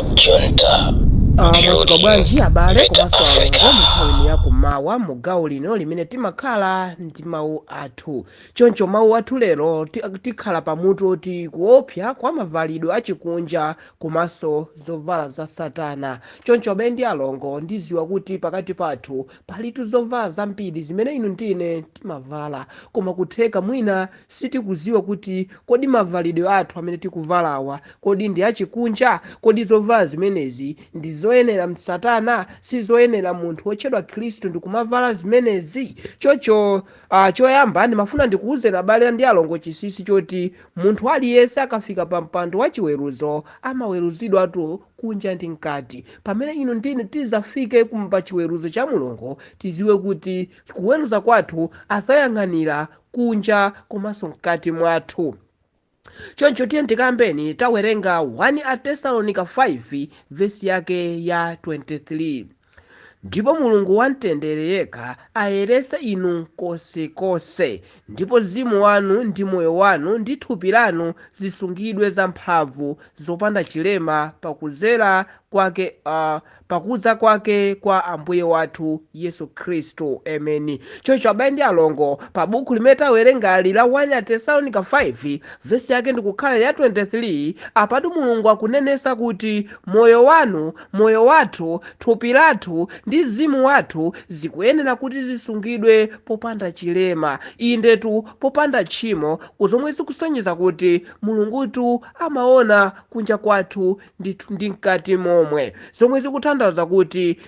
Junta. Mwasuka bwanji abale Better komanso alongo Africa. Munthawi ya kumawa mu gawo lino limene timakhala ndi mawu athu. Choncho mawu athu lero tikhala pamutu oti kuopsa kwa mavalidwe achikunja komanso zovala za satana. Choncho abale ndi alongo, ndiziwa kuti pakati pathu palitu zovala zambiri zimene inu ndine timavala, koma kutheka mwina sitikuziwa kuti kodi mavalidwe athu amene tikuvalawa kodi ndi achikunja? Kodi zovala zimenezi ndi zoyenera msatana? Sizoyenera munthu wotchedwa Khristu ndikumavala zimenezi. Choncho choyamba ndimafuna ndikuwuzeni abale ndi alongo chinsinsi choti munthu aliyense akafika pa mpando wa chiweruzo amaweruzidwatu kunja ndi mkati. Pamene inu ndine tizafike pa chiweruzo cha Mulungu, tiziwe kuti kuweruza kwathu azayang'anira kunja komanso mkati mwathu. Choncho tiye tikambeni tawerenga 1 Atesalonika 5 vesi yake ya 23: "Ndipo Mulungu wamtendere yekha ayeretse inu konsekonse, ndipo mzimu wanu ndi moyo wanu ndi thupi lanu zisungidwe zamphamvu zopanda chilema pakuzera kwake pakudza kwake kwa Ambuye wathu Yesu Khristu." Ameni. Choncho abale ndi alongo, pa buku limene tawerengali la 1 Atesalonika 5 vesi yake ndikukhala ya 23, apatu Mulungu akunenesa kuti moyo wanu, moyo wathu, thupi lathu ndi mzimu wathu zikuyenera kuti zisungidwe popanda chilema, indetu popanda tchimo, kuzomwe zikusonyeza kuti Mulungutu amaona kunja kwathu ndi mkati momwe, zomwe zikutanthauza kuti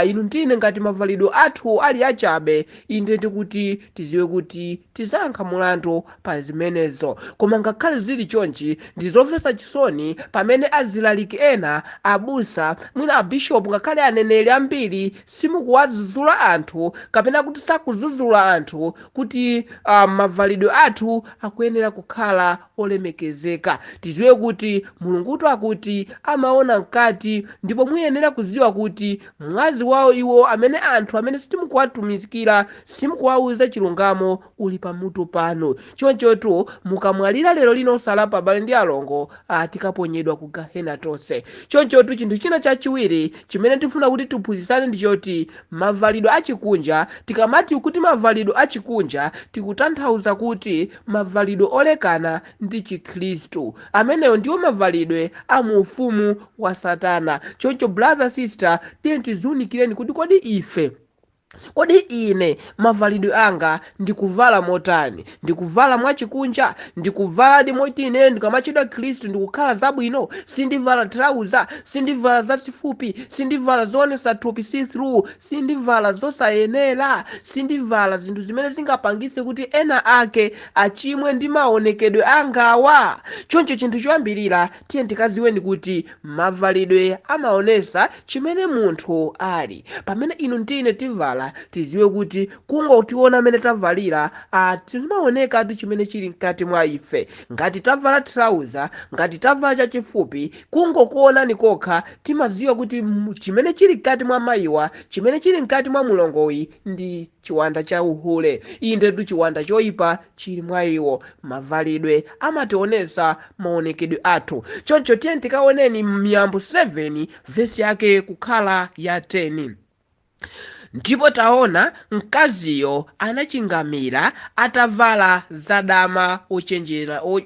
inu ndine ngati mavalidwe athu ali achabe, inde ndikuti tiziwe kuti tizayankha mulandu pa zimenezo. Koma ngakhale zili chonchi, ndizomvetsa chisoni pamene azilaliki ena, abusa, mwina abishopu, ngakhale aneneri ambiri simukuwazuzula anthu kapena kuti sakuzuzula anthu kuti mavalidwe athu akuyenera kukhala olemekezeka. Tiziwe kuti Mulungutu akuti amaona mkati, ndipo muyenera kuziwa kuti mwazi wawo iwo amene anthu amene sitimukuwatumikira, simukuwauza chilungamo, uli pamutu pano. Chonchotu mukamwalira lero lino osalapa, abale ndi alongo, tikaponyedwa ku gahena tonse. Chonchotu chinthu china chachiwiri chimene tifuna kuti tiphunzitsane ndi choti mavalidwe achikunja. Tikamati kuti mavalidwe achikunja, tikutanthauza kuti mavalidwe olekana ndi Chikhristu. Ameneyo ndiwo mavalidwe a mu ufumu wa satana. Choncho brother, sister, tiye tiziunikireni kuti kodi ife, kodi ine mavalidwe anga ndikuvala motani? Ndikuvala mwachikunja? Ndikuvaladi moti ine ndikamachedwa Khristu ndikukhala zabwino? Sindivala trauza, sindivala zazifupi, sindivala zoonesa thupi, see through, sindivala zosayenera, sindivala zinthu zimene zingapangise kuti ena ake achimwe ndi maonekedwe angawa. Choncho chinthu choyambirira tiye tikaziweni kuti mavalidwe amaonesa chimene munthu ali. Pamene inu ndine tivala, tiziwe kuti kungotiona amene tavalira, timaonekatu chimene chili mkati mwa ife. Ngati tavala trauza, ngati tavala chachifupi, kungokuonani kokha timaziwa kuti chimene chili mkati mwa mayiwa, chimene chili mkati mwa mulongoyi ndi chiwanda cha uhule, indetu chiwanda choyipa chili mwa iwo. Mavalidwe amationesa maonekedwe athu. Choncho tiye tikaoneni Miyambo 7 vesi yake kukhala ya 10: "Ndipo taona, mkaziyo anachingamira atavala zadama,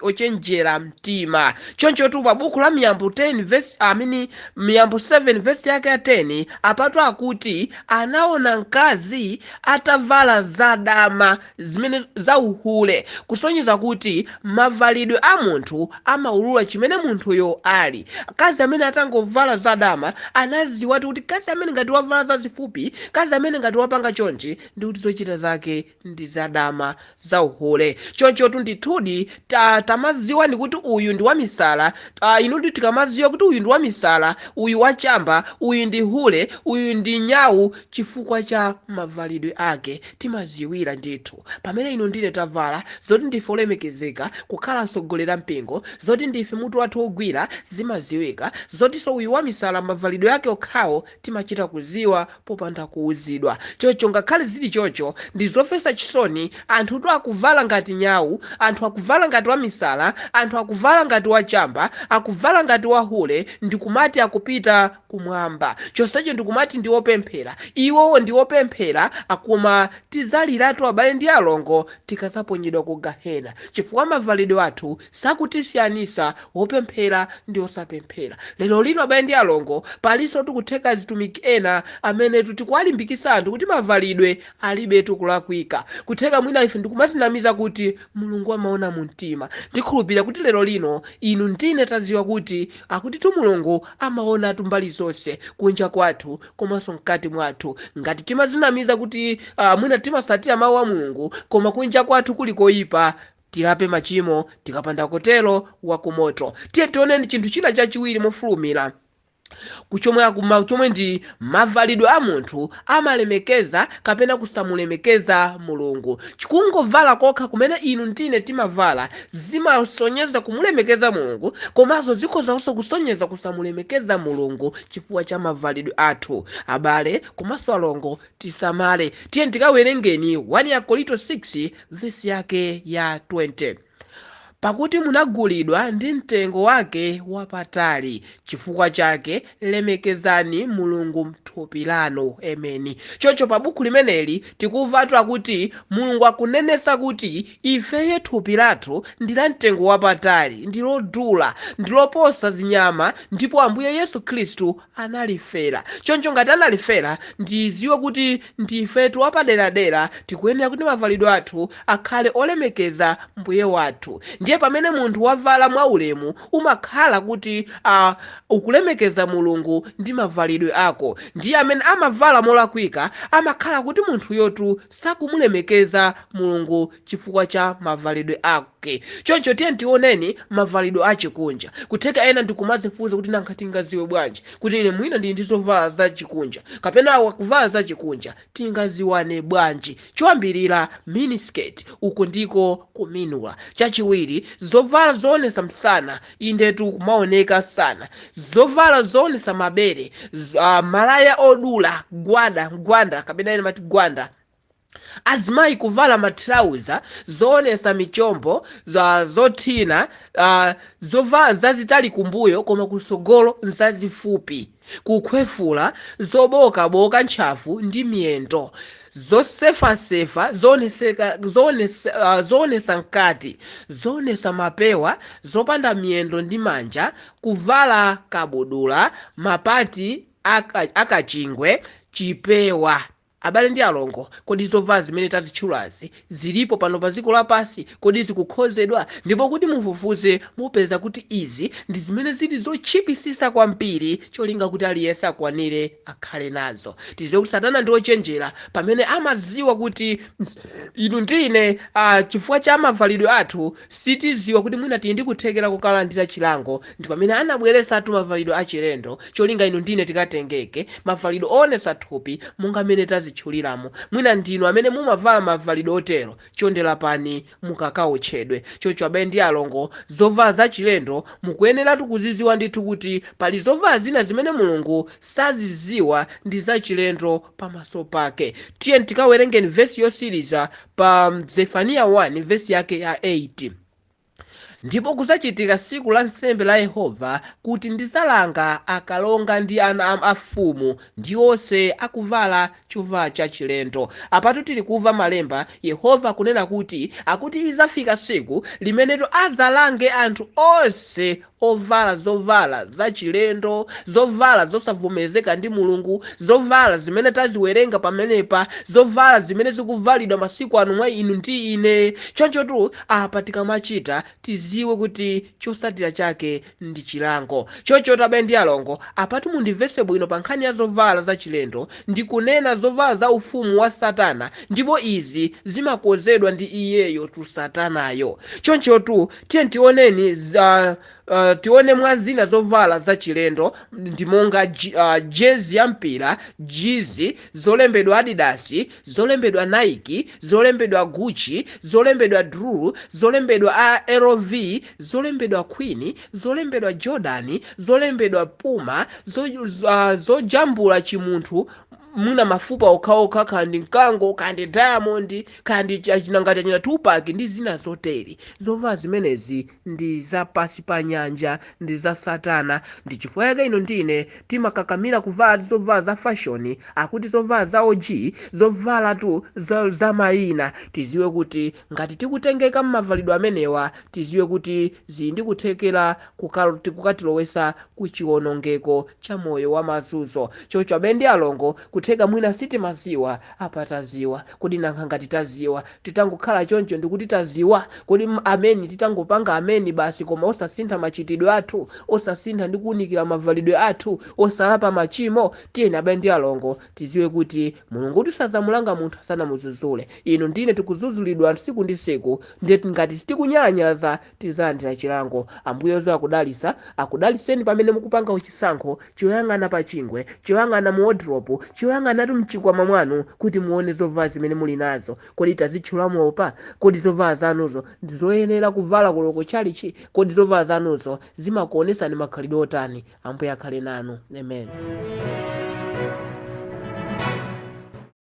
ochenjera mtima." Chonchotu pa buku la Miyambo 10 verse, I mean, Miyambo 7 verse yake ya 10, apatu akuti anaona mkazi atavala zadama zimene zauhule, kusonyeza kuti mavalidwe a munthu amaulula chimene munthuyo ali. Kazi amene atangovala zadama, anaziwatu kuti kazi amene ngati wavala zazifupi, kazi amene ngati wapanga chonchi, ndi kuti zochita zake ndi zadama, zauhule. Chonchotu ndithudi tamaziwa ndi kuti uyu ndi wamisala. Inuti tikamaziwa kuti uyu ndi wamisala, uyu wachamba, uyu ndi hule, uyu ndi nyawu, chifukwa cha mavalidwe ake timaziwira ndithu. Pamene inu ndine tavala zoti ndife olemekezeka kukhala msogolera mpingo, zoti ndife mutu wathu wogwira, zimaziwika zotinso uyu wamisala mavalidwe ake okhawo timachita kuziwa popanda kuwuzidwa. Tizaweruzidwa. Chocho ngakhale zili chocho, ndi zomvetsa chisoni, anthutu akuvala ngati nyawu, anthu akuvala ngati wamisala, anthu akuvala ngati wachamba, akuvala ngati wahule, ndikumati akupita kumwamba. Chonsecho ndikumati ndi opemphera. Iwowo ndi opemphera, akoma tizaliratu, abale ndi alongo, tikazaponyedwa ku gahena, chifukwa mavalidwe athu sakutisiyanisa wopemphera ndi osapemphera. Lero lino, abale ndi alongo, palinso tikutheka azitumiki ena amene tikuwalimbikisa anthu kuti mavalidwe alibe kulakwika. Kutheka mwina ife ndikumazinamiza kuti Mulungu amaona mu mtima. Ndikhulupirira kuti lero lino inu ndine taziwa kuti akutitu Mulungu amaona mbali zonse, kunja kwathu komanso mkati mwathu. Ngati timazinamiza kuti mwina timasatira mawu a Mulungu koma kunja kwathu kuli koyipa, tilape machimo, tikapanda kutero wakumoto. Tiye tioneni chinthu china chachiwiri mofulumira, kuchomwe akuma chomwe ndi mavalidwe a munthu amalemekeza kapena kusamulemekeza Mulungu. Kungovala kokha kumene inu ndine timavala zimasonyeza kumulemekeza Mulungu, komanso zikhozanso kusonyeza kusamulemekeza Mulungu chifukwa cha mavalidwe athu. Abale komanso alongo, tisamale. Tiye tikawerengeni 1 ya Korinto 6 vesi yake ya 20: "Pakuti munagulidwa ndi mtengo wake wapatali, chifukwa chake lemekezani Mulungu mthupi lanu." Ameni. Choncho pa buku limeneli tikumvatu akuti Mulungu akunenesa kuti ifeye thupi lathu ndi la mtengo wapatali, ndi lodula, ndi loposa zinyama, ndipo Ambuye Yesu Khristu analifera. Choncho ngati analifera, ndiziwe kuti ndifetu wapaderadera, tikuyenera kuti mavalidwe athu akhale olemekeza Mbuye wathu. Ndiye pamene munthu wavala mwaulemu, umakhala kuti ukulemekeza Mulungu ndi mavalidwe ako. Ndiye amene amavala molakwika amakhala kuti munthuyotu sakumulemekeza Mulungu chifukwa cha mavalidwe ake. Choncho tiye tioneni mavalidwe achikunja. Kutheka ena ndikumazifunsa kuti nanga tingaziwe bwanji kuti ine mwina ndili ndi zovala zachikunja kapena akuvala zachikunja? Tingaziwane bwanji? Choyambirira, miniskirt, uku ndiko kuminula. Chachiwiri, zovala zoonesa msana, indetu kumaoneka sana, zovala zoonesa mabere, malaya odula gwada gwanda kapena ena mati gwanda, azimayi kuvala matrauza zoonesa michombo, zothina, zovala zazitali kumbuyo koma kusogolo nzazifupi, kukhwefula, zobokaboka ntchafu ndi miyendo, zosefasefa zoonesa mkati, zoonesa mapewa, zopanda miyendo ndi manja, kuvala kabudula, mapati akachingwe, chipewa. Abale ndi alongo, kodi zovala zimene tazitchulazi zilipo pano pa dziko lapansi? Kodi zikukhozedwa? Ndipo kuti mufufuze, mupeza kuti izi ndi zimene zili zotchipisisa kwambiri, cholinga kuti aliyense akwanire akhale nazo. Tiziwe kuti Satana ndi ochenjera pamene amaziwa kuti inu ndine, chifukwa cha mavalidwe athu sitiziwa kuti mwina tili ndi kuthekera kukalandira chilango, ndi pamene anabweresatu mavalidwe achilendo, cholinga inu ndine tikatengeke, mavalidwe oonesa thupi monga amene tazitchuliramo. Mwina ndinu amene mumavala mavalidwe otero, chonde lapani mukakaotchedwe. Choncho abale ndi alongo, zovala zachilendo mukuyeneratu kuziziwa ndithu kuti pali zovala zina zimene Mulungu saziziwa, ndi zachilendo pamaso pake. Tiye tikawerengeni vesi yosiriza pa Zefaniya 1 vesi yake ya 8: "Ndipo kuzachitika tsiku la nsembe la Yehova kuti ndizalanga akalonga ndi ana a mfumu ndi onse akuvala chovala chachilendo." Apatu tili kumva malemba, Yehova akunena kuti akuti izafika tsiku limeneto azalange anthu onse ovala zovala zachilendo, zovala zosavomerezeka ndi Mulungu, zovala zimene taziwerenga pamenepa, zovala zimene zikuvalidwa masiku ano mwa inu ndi ine. Chonchotu apa tikamachita, tiziwe kuti chosatira chake ndi chilango. Choncho abale ndi alongo, apatu mundimvetse bwino pa nkhani ya zovala zachilendo, ndikunena zovala za ufumu wa Satana, ndipo izi zimakonzedwa ndi iyeyo tu Satanayo. Chonchotu tiye tioneni za tione mwa zina zovala zachilendo ndi monga jezi ya mpira, jizi zolembedwa Adidas, zolembedwa Nike, zolembedwa Gucci, zolembedwa Drew, zolembedwa LV, zolembedwa Queen, zolembedwa Jordan, zolembedwa Puma, zojambula chimunthu. Mwina mafupa okhaokha, kandi mkango, kandi diamond, kandi ngati achina Tupac ndi zina zotere. Zovala zimenezi ndi za pasi pa nyanja, ndi za satana. Ndi chifukwa chake ino ndine timakakamira kuvala zovala za fashion, akuti zovala za OG, zovala tu za mayina. Tiziwe kuti ngati tikutengeka mmavalidwe amenewa, tiziwe kuti zili ndi kuthekera kukatilowesa ku chiwonongeko cha moyo wa mazunzo. Choncho abale ndi alongo, kutheka mwina sitimaziwa, apa taziwa. Kodi nanga ngati taziwa, titangokhala choncho ndikuti taziwa? Kodi ameni titangopanga ameni basi, koma osasintha machitidwe athu, osasintha ndi kuwunikira mavalidwe athu, osalapa machimo? Tiyeni abale ndi alongo, tiziwe kuti Mulungu tisazamulanga munthu asanamuzuzule. Inu ndine tikuzuzulidwa tsiku ndi tsiku, ndiye ngati sitikunyalanyaza tizalandira chilango. Ambuye ozo akudalisa, akudaliseni pamene mukupanga chisankho choyang'ana pa chingwe, choyang'ana mu wardrobe, choyang'anatu mchikwama mwanu kuti muone zovala zimene muli nazo. Kodi tazitchulamopa? Kodi zovala zanuzo ndizoyenera kuvala koloko chalichi? Kodi zovala zanuzo zimakuonesani makhalidwe otani? Ambuye akhale nanu. Amen.